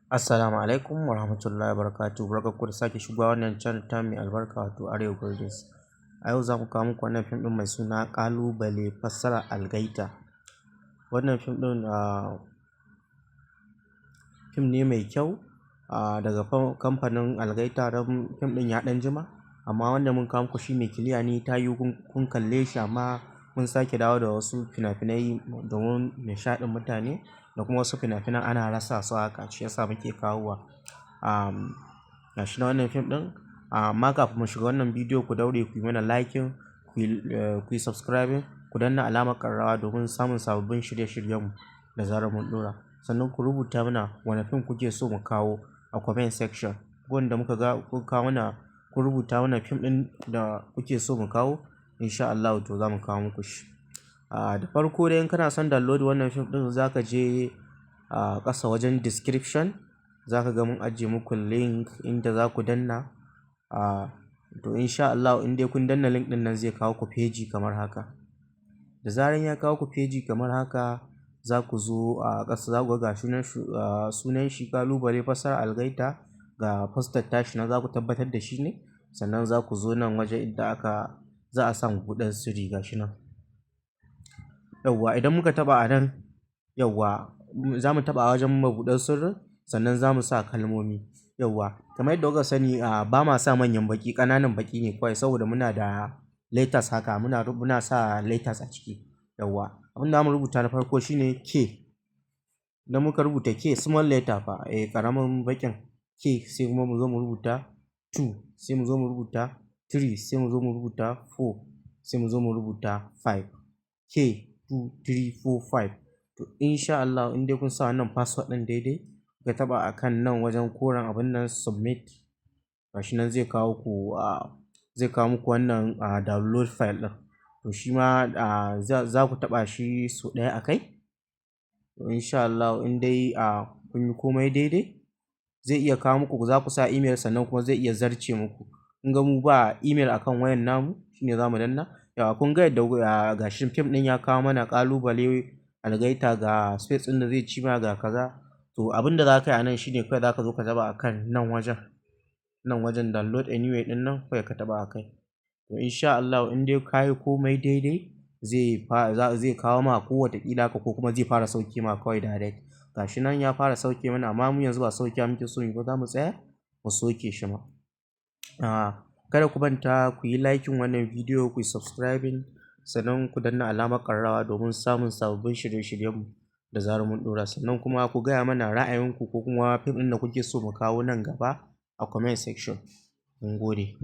Assalamu alaikum warahmatullahi wabarakatuh. Barkanku da sake shigowa wannan channel ta mai albarka, wato Arewa Goldies. A yau za mu kawo muku wannan fim ɗin mai suna Ƙalubale, fassara Algaita. Wannan fim ɗin fim ne mai kyau daga kamfanin Algaita, don fim ɗin ya ɗan jima, amma wanda mun kawo muku shi mai clear ne, ta yiwu kun kalle shi, amma mun sake dawo da wasu fina-finai domin nishaɗin mutane, da kuma wasu fina-finan ana rasa su haka, shi yasa muke kawowa. Gashi na wannan fim ɗin. Amma kafin mu shiga wannan bidiyo, ku daure ku yi mana liking, ku yi subscribing, ku danna alamar ƙararrawa domin samun sababbin shirye-shiryenmu da zarar mun ɗora. Sannan ku rubuta mana wane fim kuke so mu kawo a comment section. Wanda muka ga kun kawo mana, kun rubuta mana fim ɗin da kuke so mu kawo, insha Allahu to za mu kawo muku shi. Da farko dai, in kana son download wannan fim ɗin, za ka je a ƙasa wajen description, za ka ga mun ajiye muku link inda za ku danna. To insha Allahu in dai kun danna link ɗin nan, zai kawo ku feji kamar haka. Da zarar ya kawo ku feji kamar haka, za ku zo a ƙasa, za ku ga sunan shi Ƙalubale, fassara Algaita, ga poster tashi nan, za ku tabbatar da shi ne. Sannan za ku zo nan waje inda aka za a sa mabuɗin sirri, ga shi nan. Yauwa, idan muka taɓa a nan, yauwa, za mu taɓa a wajen mabuɗin sirrin, sannan za mu sa kalmomi. Yauwa, kamar yadda kuka sani, ba ma sa manyan baƙi, ƙananan baƙi ne kawai, saboda muna da letters haka, muna sa letters a ciki. Yauwa, abin da zamu rubuta na farko shine K. Idan muka rubuta K, small letter fa, eh, ƙaramin baƙin K, sai kuma mu zo mu rubuta 2, sai mu zo mu rubuta 3, sai mu zo mu rubuta 4, sai mu zo mu rubuta 5. K 2 3 4 5. To insha Allah in dai kun sa wannan password ɗin daidai, kuka taɓa a kan nan wajen koren abun nan, submit, gashi nan zai kawo muku wannan download file ɗin. To shi ma za ku taɓa shi sau ɗaya a kai. To insha Allah in dai kun yi komai daidai, zai iya kawo muku, za ku sa email, sannan kuma zai iya zarce muku. Kun ga mu ba email akan wayan namu, shine za mu danna. Yauwa, kun ga yadda gashi fim ɗin ya kawo mana Ƙalubale Algaita, ga space ɗin da zai ci ma, ga kaza. To abin da za ka yi a nan shine kawai za ka zo ka taɓa a kan nan wajen download anyway ɗin nan, kawai ka taɓa a kai. To insha Allah in dai ka yi komai daidai, zai kawo ma ko wataƙila haka, ko kuma zai fara sauke ma kawai direct. Gashi nan ya fara sauke mana, amma mu yanzu ba saukewa muke so mu yi ba, za mu tsaya mu sauke shi ma. Kada ku manta ku yi liking wannan bidiyo, ku yi subscribing, sannan ku danna alamar ƙararrawa domin samun sababbin shirye-shiryenmu da zarar mun ɗora. Sannan kuma ku gaya mana ra'ayinku ko kuma fim ɗin da kuke so mu kawo nan gaba a comment section. Mun gode.